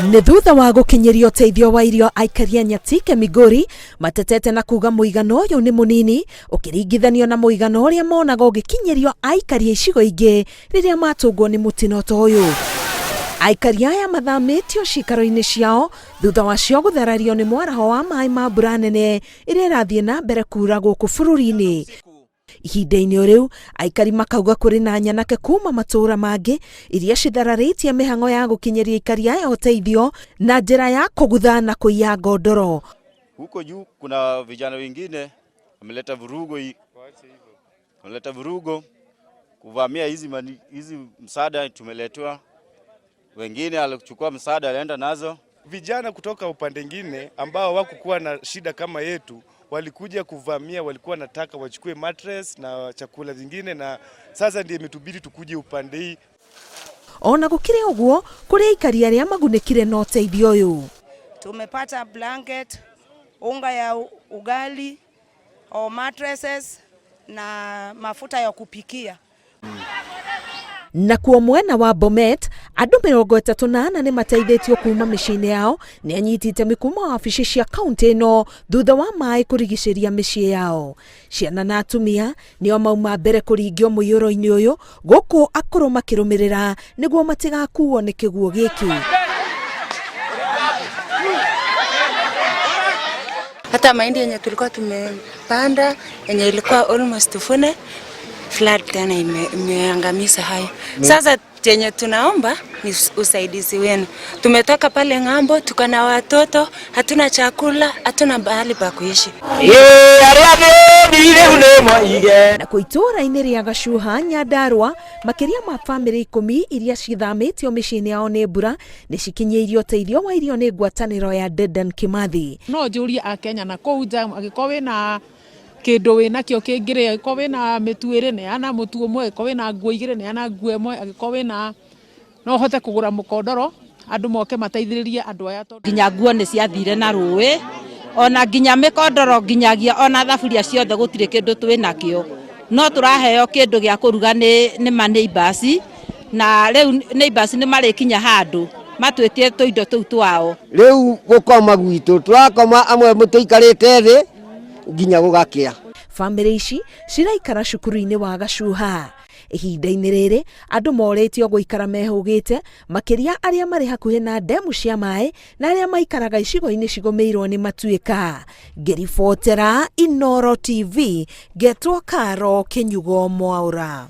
Nĩ thutha wa gũkinyĩrio ũteithio wa irio, aikari a Nyatike Migori matetete na kuga mũigana ũyũ nĩ mũnini ũkĩringithanio na mũigana ũrĩa monaga ũgĩkinyĩrio aikari a icigo ingĩ rĩrĩa matũngwo nĩ mũtino ta ũyũ. Aikari aya mathamĩtio ciikaro-inĩ ciao thutha wacio gũtharario nĩ mwaraho wa maĩ ma mbura nene ĩrĩa ĩrathiĩ na mbere kura gũkũ bũrũri-inĩ. Ihinda-inĩ o rĩu, aikari makauga kũrĩ na nyanake kuma matũũra mangĩ iria cithararĩtie mĩhang'o ya gũkinyĩria aikari aya ũteithio na njĩra ya kũgutha na kũiya ngondoro. Huko juu kuna vijana wengine wameleta vurugo, wameleta vurugo kuvamia hizi, hizi msaada tumeletewa. Wengine alichukua msaada alienda nazo. Vijana kutoka upande ingine ambao wakukuwa na shida kama yetu walikuja kuvamia, walikuwa wanataka wachukue mattress na chakula zingine, na sasa ndiye imetubidi tukuje upande hii. Ona gũkĩrĩ ũguo, kũrĩ aikari arĩa magunĩkire na ũteithio ũyũ. Tumepata blanket, unga ya ugali o mattresses na mafuta ya kupikia. Nakuo mwena wa Bomet, andũ 34 nĩ mateithĩtio kuma mĩciĩ-inĩ yao nĩ anyiti itemi kuma wabici cia kaunti ĩno thutha wa maĩ kũrigicĩria mĩciĩ yao. Ciana na atumia nĩo mauma mbere kũringio mũiyũro-inĩ ũyũ, gũkũ akũrũ makĩrũmĩrĩra nĩguo matigakuo nĩ kĩguũ gĩkĩ. Hata mahindi yenye tulikuwa tumepanda yenye ilikuwa almost tuvune, flood tena imeangamiza hayo. Sasa chenye tunaomba ni usaidizi wenu. Tumetoka pale ng'ambo, tuko na watoto, hatuna chakula, hatuna mahali pa kuishi. Na kũ itũũra-inĩ rĩa Gacuha, Nyandarua, makĩria ma bamĩrĩ 10 iria cithamĩtio mĩciĩ-inĩ yao nĩ mbura nĩ cikinyĩirio ũteithio wa irio nĩ ngwatanĩro ya Dedan Kimathi. No njũrie Akenya na kũu nja, angĩkorwo wĩna kĩndũ wĩnakĩo kĩngĩrĩo, angĩkorwo wĩna mĩtu ĩrĩ, neana mũtu ũmwe, angĩkorwo wĩna nguo 2, neana nguo ĩmwe, angĩkorwo wĩna no ũhote kũgũra mũkondoro, andũ moke mateithĩrĩrie andũ aya tondũ nginya nguo nĩ ciathire na rũĩ, ona nginya mĩkondoro, nginyagia ona thaburia ciothe, gũtirĩ kĩndũ twĩnakĩo, no tũraheo kĩndũ gĩa kũruga nĩ ma neighbors, na rĩu neighbors nĩ marĩkinya handũ matwĩtie tũindo tũu twao. Rĩu gũkoma gwitũ tũrakoma amwe tũikarĩte thĩ nginya gũgakĩa. Bamĩrĩ ici ciraikara cukuru-inĩ wa Gacuha. Ihinda-inĩ rĩrĩ andũ morĩtio gũikara mehũgĩte, makĩria arĩa marĩ hakuhĩ na ndemu cia maĩ na arĩa maikaraga icigo-inĩ cigũmĩirwo nĩ matuĩka. Ngĩribotera Inooro TV, ngetwo Karo Kĩnyugo Mwaũra.